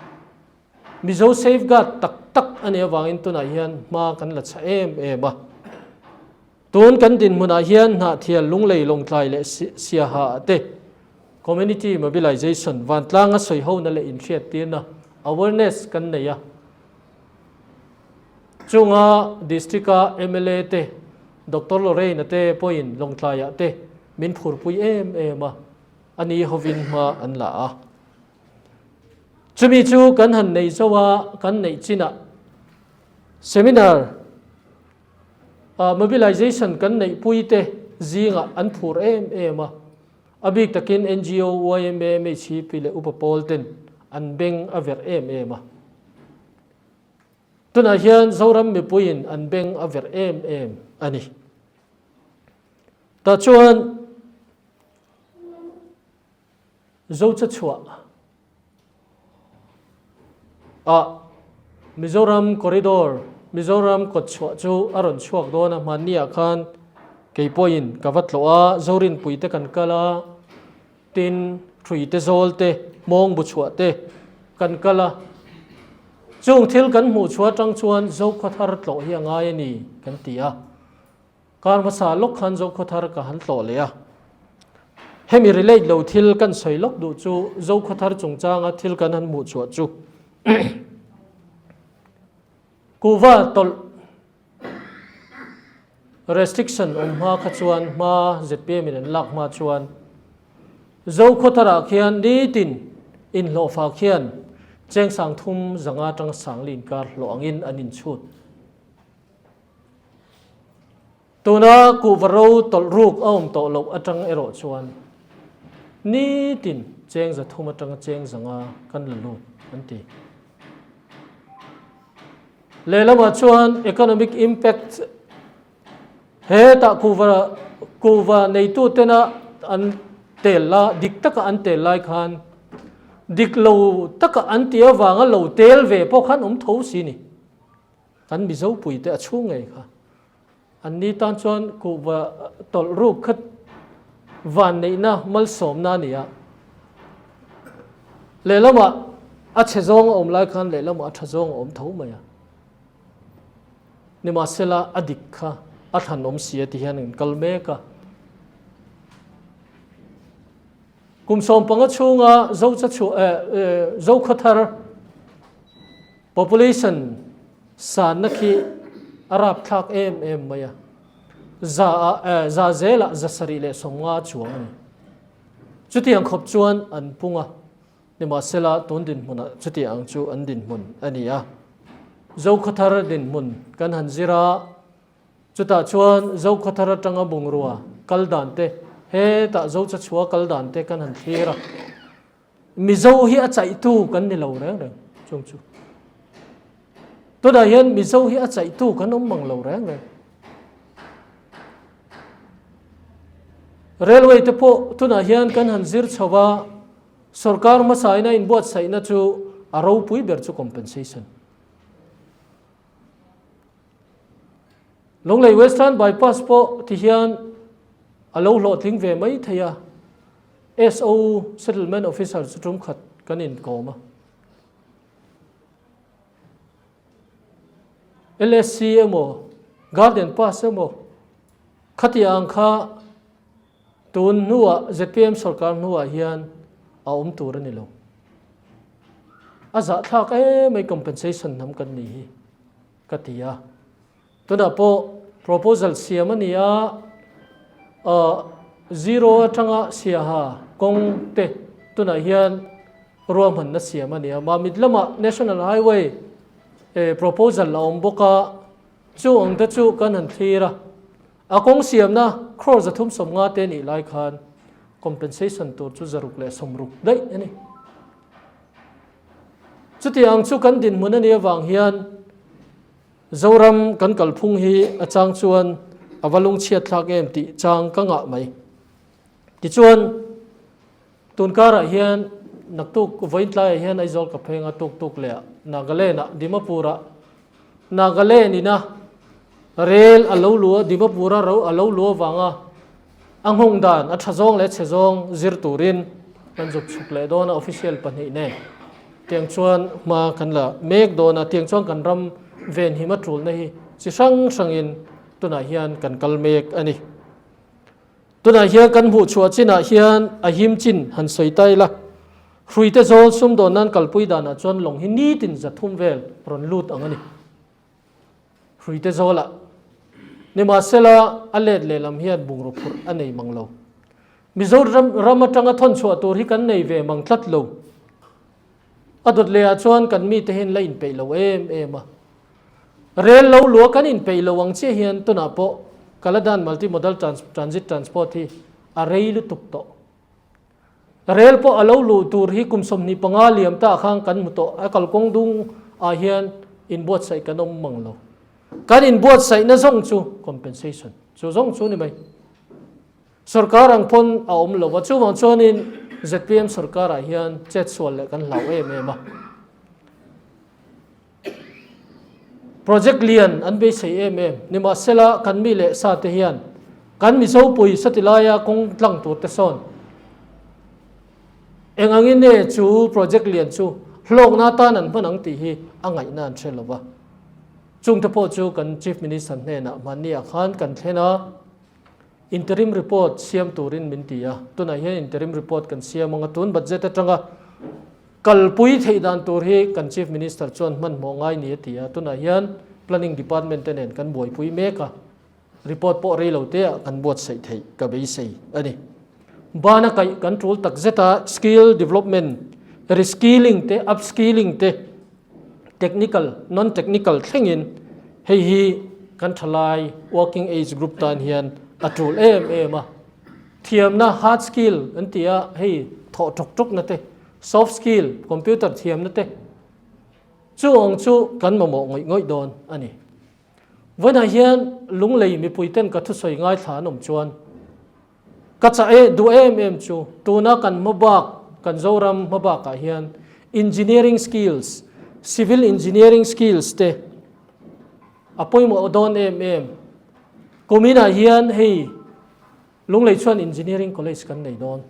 Mizo safeguard tak tak a nih avangin tunah hian hma kan la chha em em a. Tun kan dinhmunah hian Hnahthial, Lunglei, Lawngtlai leh Siaha ah te Community Mobilization, vantlanga sawihona leh inhriattirna, awareness, kan nei a. Chunga District-a mla te, Doctor Lorraine-a te pawhin Lawngtlaiah te min phurpui em em a, a ni hovin hma an la a. Chumi chu kan han nei zo a, kan neih chinah seminar mobilization kan neihpui te zingah an phur em em a, a bik takin ngo, yma, MHEP leh Upa Pawl ten an beng a verh em em a. Tunah hian Zoram mipuiin an beng a verh em em a ni. Tah chuan Zochachhuah ah Mizoram Corridor, Mizoram kawtchhuah chu a rawn chhuak dawn a, hmanni ah khan. Kei pawhin ka va tlawh a, Zorinpui te kan kal a, tin Hruite zawl te, Hmawng bu chhuah te kan kal a. Chung thil kan hmuh chhuah atang chuan Zokhawthar tlawh hi a ngai a ni kan ti a. Kar hmasa lawk khan Zokhawthar ka han tlawh leh a. Hemi relate lo thil kan sawi lawk duh chu Zokhawthar chungchanga thil kan han hmuh chhuah chu Kuhva tawlh restriction awm hma kha chuan hma zpm in an lak hma chuan Zokhawtharah khian nitin inhlawhfa khian cheng sangthum zanga tanga sangli inkar hlawh angin an inchhut. Tuna kuhva ro tawlh ruk a awm tawh loh atang erawh chuan nitin cheng 300 atanga cheng 500 kan la lut an ti. Lehlamah chuan economic impact hetah kuhva kuhva neitu tena an tel la dik taka an tel lai khan dik lo taka an tih avanga lo tel ve pawh khan awm tho si ni. Kan Mizo puite a chhung ngei kha. An ni tan chuan kuhva tawlh ruk kha van neihna malsawmna a ni a. Lehlamah a chhe zawng a awm lai khan lehlamah a tha zawng a awm tho mai a. Nimahsela a dik kha a thlan awm si a ti hian an kal mek a. Kum 15 chhunga Zocha Zokhawthar Population sanna khi a rapthlak em em mai a, za ah za zelah 750 chuang a ni. Chutiang khawp chuan an pung a, nimahsela tun dinhmunah chutiang chu an dinhmun a ni a. Zokhawthar dinhmun kan han zir a, chutah chuan Zokhawthar atanga bungrua kal dan te, hetah Zochachhua kal dan te kan han thlir a. Mizo hi a chaihtu kan ni lo reng reng chung chu. Tunah hian Mizo hi a chaihtu kan awm mang lo reng reng. Railway te pawh tunah hian kan han zir chho a, sorkar hmasa ina inbuatsaihna chu a ropui ber chu compensation. Lunglei Western Bypass pawh ti hian a lo hlawhtling ve mai thei a, SO Settlement Officer chu tum khat kan inkawm a. LSC emaw Garden Pass emaw khati ang kha tun hnuah zpm sorkar hnuah hian a awm tur a ni lo. A zahthlak em mai compensation hnam kan ni hi ka ti a. Tunah pawh proposal siam a ni a, zero atanga siaha kawng te tunah hian ruahmanna siam a ni a. Mamit lamah National Highway proposal a awm bawk a, chu ang te chu kan han thlir a. A kawng siamna crore 350 te nih lai khan compensation tur chu 160 daih a ni. Chutiang chu kan dinhmun a nih avang hian Zoram kan kalphung hi a chang chuan a va lungchhiat thlak em tih chang ka ngah mai. Tichuan, tun karah hian naktuk vawiin tlaiah hian Aizawl ka pheng a tuk tuk leh a, Nagaland-ah Dimapur-ah Nagaland ina rel a lo luh a, Dimapur-a ro a lo luh avanga a nghawng dan a tha zawng leh chhe zawng zir turin kan zuk chhuk leh dawn a official pahnih nen. Tiang chuan hma kan la mek dawn a, tiang chuan kan ram venhim a tulna hi chi hrang hrangin tunah hian kan kal mek a ni. Tunah hian kan hmuh chhuah chinah hian a him chin han sawi ta ila, hruite zawl sumdawn nan kalpui danah chuan lawng hi nitin 300 vel rawn lut ang a ni. Hruite zawlah nimahsela a let lehlam hian bungraw phurh a nei mang lo. Mizoram ram atanga thawn chhuah tur hi kan nei ve mang tlat lo. A dawt lehah chuan kan mite hian la inpeih lo em em a. Rel lo lua kan inpeih lo ang chiah hian tunah pawh Kaladan Multimodal Transit Transport hi a rei lutuk tawh. Rel pawh a lo luh tur hi kum 25 liam ta khan kan hmu tawh. A kalkawng dung ah hian inbuatsaih kan awm mang lo. Kan inbuatsaihna zawng chu compensation chu zawng chu ni mai. Sorkar ang pawn a awm lo a, chuvang chuanin zpm sorkarah hian chetsual leh kan hlau em em a. Project lian an beisei em em, nimahsela kan mi leh sa te hian. Kan Mizo pui sati laia kawng tlang tur te sawn eng angin nge chu project lian chu hlawkna atan an hman ang tih hi a ngaihna an hre lo va. Chungte pawh chu kan Chief Minister hnenah hmanni ah khan kan thlen a, interim report siam turin min ti a, tunah hian interim report kan siam ang a, tun budget atanga kalpui theih dan tur hi kan Chief Minister chuan hmanhmawh ngai ni a ti a, tunah hian Planning Department te nen kan buaipui mek a. Report pawh rei lo te ah kan buatsaih theih ka beisei a ni. Bana kaih kan tul tak zet a, skill development, reskilling te, upskilling te, technical, non-technical thlengin hei hi kan thalai working age group tan hian a tul em em a. Thiamna, hard skill an ti a, hei thawh ṭawk ṭawkna te, soft skill, computer thiamna te, chu ang chu kan mamawh ngawih ngawih dawn a ni. Vawiinah hian Lunglei mipuiten ka thusawi ngaithla an awm chuan ka chah e duh em em chu tuna kan hmabak kan Zoram hmabakah hian engineering skills, civil engineering skills te a pawimawh dawn em em. Kuminah hian hei Lunglei chuan engineering college kan nei dawn.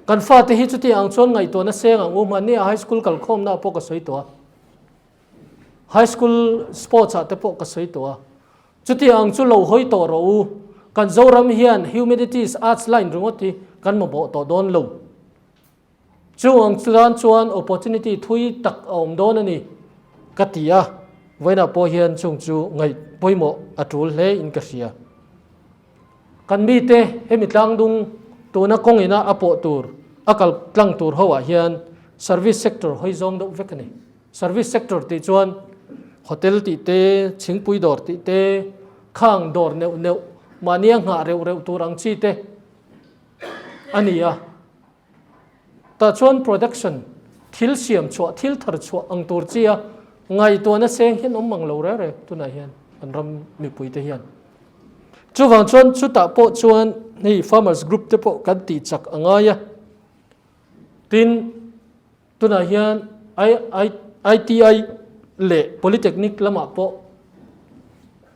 Kan fate hi chuti ang chuan ngaihtuahna seng ang u hmanni a high school kalkhawmna pawh ka sawi tawh a. High school sports ah te pawh ka sawi tawh a, chuti ang chu lo hawi tawh rawh u, kan Zoram hian Humanities Arts line ringawt hi kan mamawh tawh dawn lo. Chu ang chuan chuan opportunity thui tak a awm dawn a ni ka ti a, vawiinah pawh hian chung chu ngaih pawimawh a tul hle in ka hria. Kan mite hemi tlangdung tuna kawng ina a pawh tur a kal tlang tur ho ah hian service sector hawi zawng deuh vek a ni. Service sector tih chuan hotel tih te, chhingpui dawr tih te, khang dawr neuh neuh, mahnia nghah reuh reuh tur ang chi te a ni a. Tah chuan production, thil siam chhuah, thil thar chhuah ang tur chi a ngaihtuahna seng hian awm mang lo reng reng tunah hian kan ram mipui te hian. Chuvang chuan chutah pawh chuan hei farmers group te pawh kan tih chak a ngai a. Tin, Tunah hian ITI leh Polytechnic lamah pawh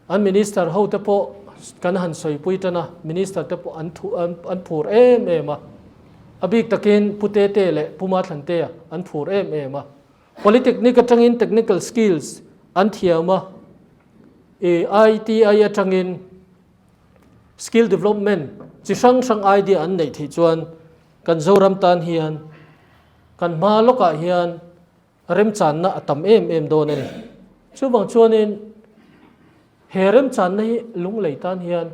an Minister hote pawh kan han sawipui tan a, Minister te pawh an thu an phur em em a. A bik takin Pu Tete leh Pu Mathlantea an phur em em a. Polytechnic atangin technical skills an thiam a, ITI atangin skill development chi hrang hrang idea an neih theih chuan Kan Zoram tan hian kan hma lawkah hian remchanna a tam em em dawn a ni. Chuvang chuanin he remchanna hi Lunglei tan hian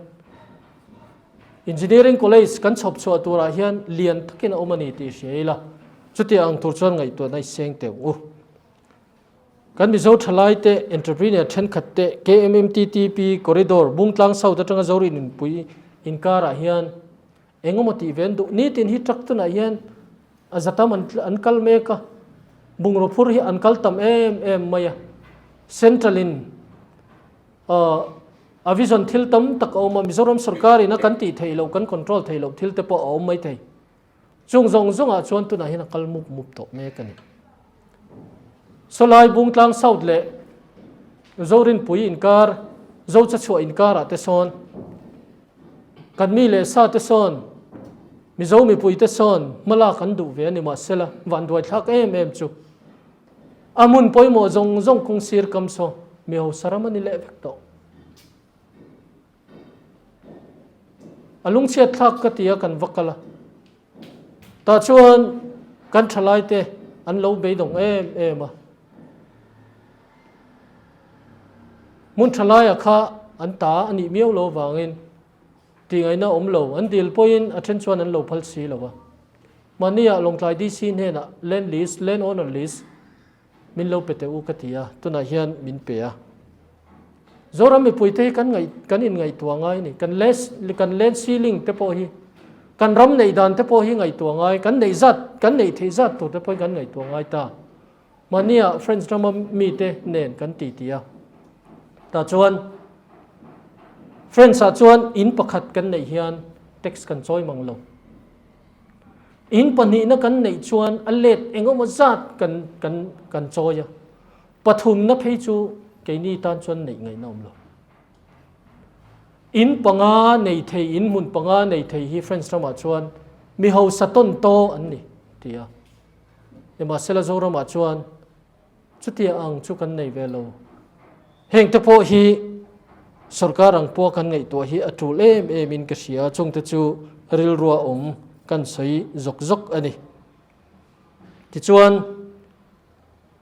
Engineering College kan chhawp chhuah turah hian lian takin a awm a ni tih hria ila, chutiang ang tur chuan ngaihtuahna i seng teh ang u. Kan Mizo thalaite entrepreneur thenkhat te KMMTTP Corridor Bungtlang South atanga Zorin inpui inkarah hian Engemaw tih ve an duh. Nitin hi truck tunah hian a za tam an kal mek a, bungraw phur hi an kal tam em em mai a. Central in a vision thil tam tak a awm a, Mizoram sorkar in a kan tih theih loh, kan control theih loh thil te pawh a awm mai thei. Chung zawng zawngah chuan tunah hian a kal mup mup tawh mek a ni. Sawlai Bungtlang South leh Zorinpui inkar, Zochachhuah inkarah te sawn Kan mi leh sa te sawn, Mizo mipui te sawn hmalak an duh ve a ni mahsela vanduai thlak em em chu a hmun pawimawh zawng zawng kawng sir kam saw mi hausa ram a ni leh vek tawh. A lungchhiat thlak ka ti a kan va kal a, tah chuan kan thalai te an lo beidawng em em a. Hmun tha laia kha an ta a nih miau lo avangin tihngaihna awm lo, an dil pawhin a then chuan an lo phal si lo a. Mahniah Lawngtlai DC hnenah land list, land owner list, min lo pe teh u ka ti a, tunah hian min pe a. Zoram mipuite hi kan ngaih kan inngaihtuah ngai a ni. Kan kan land ceiling te pawh hi kan ram neih dan te pawh hi ngaihtuah ngai, kan neih zat kan neih theih zat tur te pawh hi kan ngaihtuah ngai ta. Mahnia French rama mite nen kan ti ti a. Tah chuan French ah chuan in pakhat kan neih hian tax kan chawi mang lo. In pahnihna kan neih chuan a let engemaw zat kan kan kan chawi a. Pathumna phei chu keini tan chuan neih ngaihna awm lo. In panga nei thei, in hmun panga nei thei hi France ramah chuan mi hausa tawn taw an ni, ti a. Nimahsela Zoramah chuan chutia ang chu kan nei ve lo. Heng te pawh hi sorkar ang pawha kan ngaihtuah hi a tul em em in ka hria, chungte chu rilrua awm kan sawi zawk zawk a ni. Tichuan,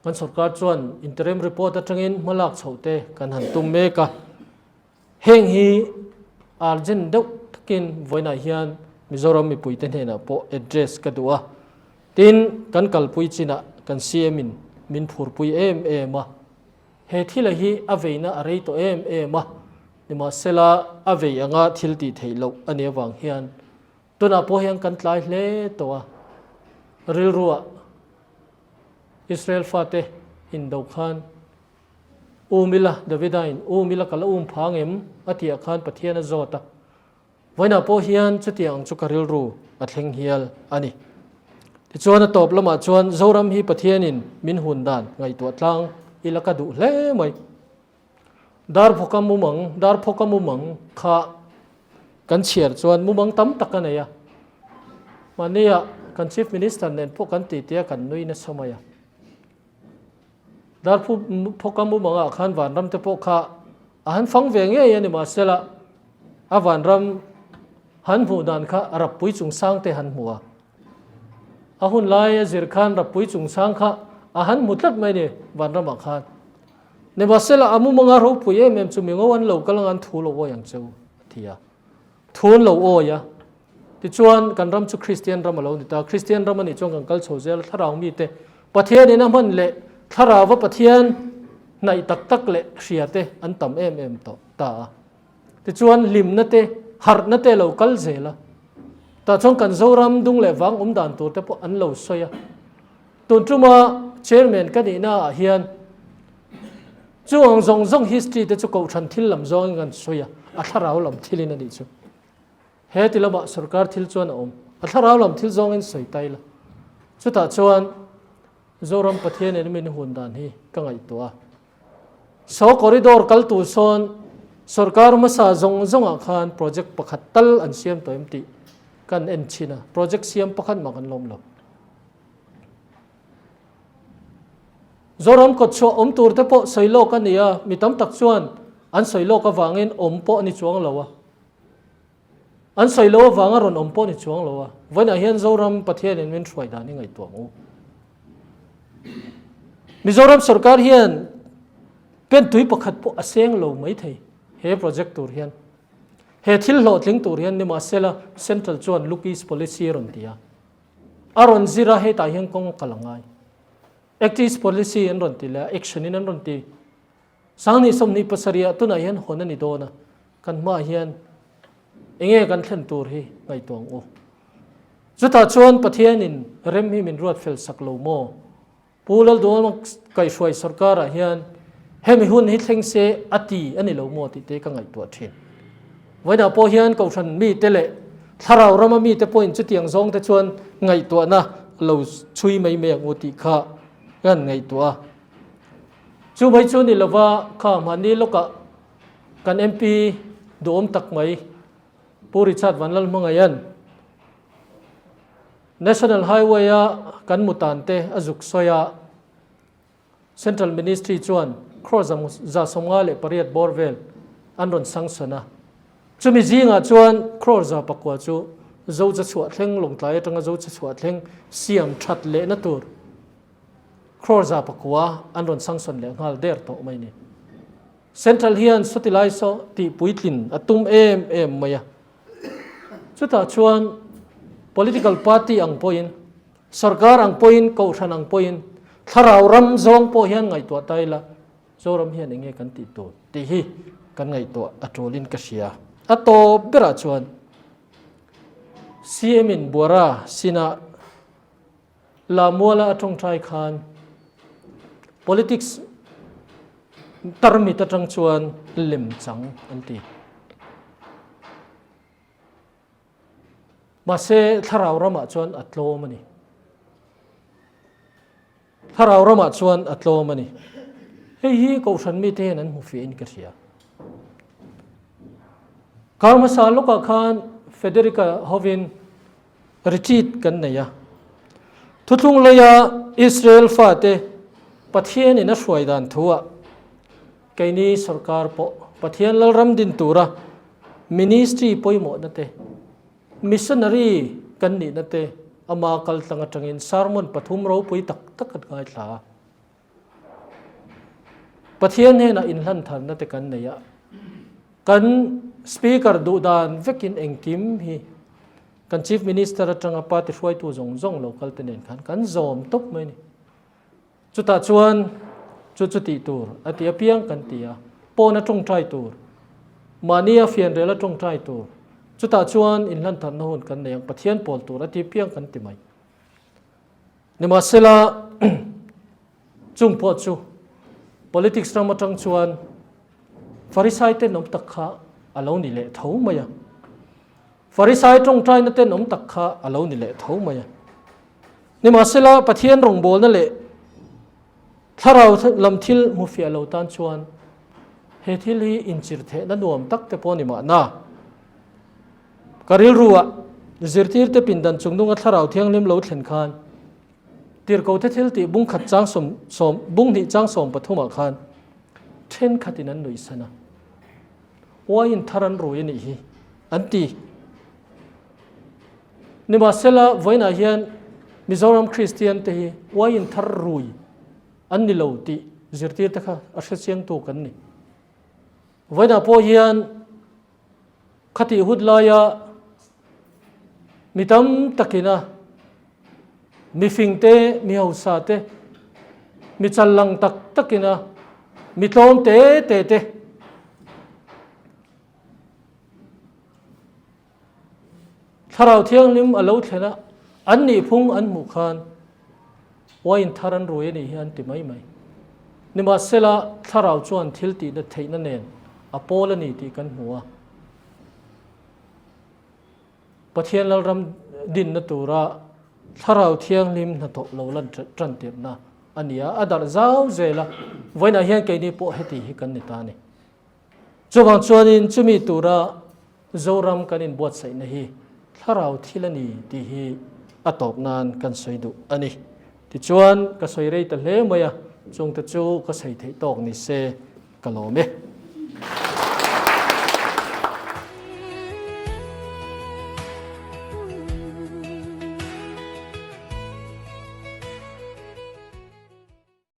kan sorkar chuan interim report atangin hmalak chhoh te kan han tum mek a. Heng hi urgent deuh takin vawiinah hian Mizoram mipuite hnenah pawh address ka duh a. Tin, kan kalpui chinah kan CM in min phurpui em em a. He thila hi a veina a rei tawh em em a, nimahsela a vei anga thil tih theih loh a nih avang hian Tunah pawh hian kan tlai hle tawh a, rilruah Israel fate indo khan um ila, Davida in um ila ka la um phang em? a tihah khan Pathian a zawt a. Vawiinah pawh hian chutiang ang chu ka rilru a thleng hial a ni. Tichuan a tawp lamah chuan Zoram hi Pathianin min hun dan ngaihtuah tlang ila ka duh hle mai. Darphawka mumang, Darphawka mumang kha kan chhiar chuan mumang tam tak a nei a. Mahnia kan Chief Minister nen pawh kan titi a, kan nui nasa mai a. Darphawka mumangah khan vanram te pawh kha a han fang ve ngei a ni mahsela a vanram han hmuh dan kha rappui chungsang te han hmu a. A hun lai a zir khan rappui chungsang kha a han hmu tlat mai ni vanramah khan. Nimahsela, a mumanga ropui em em chu mingo an lo kal anga an thu lo awi ang che u, a ti a. Thu an lo awi a. Tichuan, kan ram chu Kristian ram a lo ni ta. Kristian ram a nih chuan kan kal chho zel a, thlarau mite Pathianin a hman leh thlarauva Pathian hnaih tak tak leh hria te an tam em em tawh ta a. Tichuan, hlimna te, harhna te a lo kal zel a. Tah chuan kan Zoram dung leh vang awm dan tur te pawh an lo sawi a. Tun tuma Chairman ka nihna ah hian chu ang zawng zawng history te chu kohhran thil lam zawngin kan sawi a, a thlarau lam thilin a nih chu. He ti lamah sorkar thil chuan a awm, a thlarau lam thil zawngin sawi ta ila. Chutah chuan Zoram Pathianin min hun dan hi ka ngaihtuah a. Saw corridor kal tur sawn sorkar hmasa zawng zawngah khan project pakhat tal an siam tawh em tih kan en chhin a, project siam pakhat mah kan lawm lo. Zoram kawtchhuah awm tur te pawh sawi lawk a ni a, mi tam tak chuan an sawi lawk avangin awm pawh a ni chuang lo a. An sawi lo avanga rawn awm pawh a ni chuang lo a. Vawiinah hian Zoram Pathianin min hruai dan hi ngaihtuah ang u. Mizoram sorkar hian pentui pakhat pawh a seng lo maithei he project tur hian. He thil hlawhtling tur hian nimahsela Central chuan Look East Policy a rawn ti a. A rawn zir a, hetah hian kawng kal a ngai. Act East Policy an rawn ti leh a, action in an rawn ti. Sanghnih 27 ah tunah hian hawn a ni dawn a, kan hmaah hian enge kan thlen tur hi ngaihtuah ang u. Chutah chuan Pathianin rem hi min ruat fel sak lo maw? Pu Lalduhawma kaihhruai sorkarah hian hemi hun hi thleng se a ti a ni lo maw tih te ka ngaihtuah thin. Vawiinah pawh hian Kohhran mite leh Thlarau rama mite pawhin chutiang zawng te chuan ngaihtuahna lo chhui mai mai ang u tih kha kan ngaihtuah a. Chu mai chu ni lova kha mahni lawkah kan MP duhawm tak mai Pu Richard Vanlalhmangaian National Highway a kan mutan te a zuk sawi a, Central Ministry chuan crore 58 bawr vel an rawn sanction a. Chumi zingah chuan crore 9 chu Zocha chhuah thleng Lawngtlai atanga Zocha chhuah thleng siam that lehna tur crore 9 an rawn sanction leh nghal der tawh mai ni. Central hian sawti lai saw tih puitlin a tum em em mai a. Chutah chuan political party ang pawhin, sorkar ang pawhin, kohhran ang pawhin, thlarau ram zawng pawh hian ngaihtuah ta ila, Zoram hian eng nge kan tih tur tih hi kan ngaihtuah a tulin ka hria. A tawp berah chuan CM in Buara sinah Lamuala a tawngtai khan politics tarmit atang chuan lem chang an ti. Mahse thlarau ramah chuan a tlawm a ni. Thlarau ramah chuan a tlawm a ni. Hei hi Kohhran mite hian an hmu fiahin ka hria. Kar hmasa lawkah khan Federica hovin retreat kan nei a. Thuthlung laia Israel fate Pathianin a hruai dan thuah keini sorkar pawh Pathian Lalram din tura ministry pawimawhna te, missionary kan nihna te ama kaltlang atangin sermon pathum ropui tak tak an ngaithla a. Pathian hnenah inhlan tharna te kan nei a, kan Speaker duh dan vekin engkim hi kan Chief Minister atanga party hruaitu zawng zawng lo kal te nen khan kan zawm tawp mai a ni. Chutah chuan chu chu tih tur a ti apiang kan ti a, pawna tawngtai tur, mahnia fianrela tawngtai tur, chutah chuan inhlan tharna hun kan nei ang, Pathian pawl tur a ti apiang kan ti mai. Nimahsela, chung pawh chu politics ram atang chuan Farisai tenawm tak kha a lo ni leh tho mai a. Farisai tawngtaina tenawm tak kha a lo ni leh tho mai a. Nimahsela, Pathian rawngbawlna leh thlarau lam thil hmu fiah lo tan chuan he thil hi inchir thehna nuam tak te pawh ni mahna. Ka rilruah zirtirte pindan chungnunga thlarau thianghlim lo thlen khan tirhkote thil tih bung khat chang sawm sawm bung hnih chang sawm pathumah khan thenkhatin an nuihsan a, uaiin thar an rui a nih hi an ti. Nimahsela vawiinah hian Mizoram Kristian te hi uaiin thar rui an ni lo tih zirtirte kha a hrechiangtu kan ni. Vawiinah pawh hian Khatih hut laia mi tam takina mi fing te, mi hausa te, mi challang tak takina mi tlawm te te te Thlarau Thianghlim a lo thlen a, an nihphung an hmuh khan wine thar an rui a nih hi an ti mai mai. Nimahsela, Thlarau chuan thil tihna theihna nen a pawl a ni tih kan hmu a. Pathian Lalram dinna tura Thlarau Thianghlim hnathawh lo lan tan tirhna a ni a, a darh zau zel a, vawiinah hian keini pawh heti hi kan ni ta a ni. Chuvang chuanin chumi tura Zoram kan inbuatsaihna hi thlarau thil a ni tih hi a tawp nan kan sawi duh a ni. Tichuan ka sawi rei ta hle mai a, chungte chu ka sawi theih tawk ni se ka lawm e.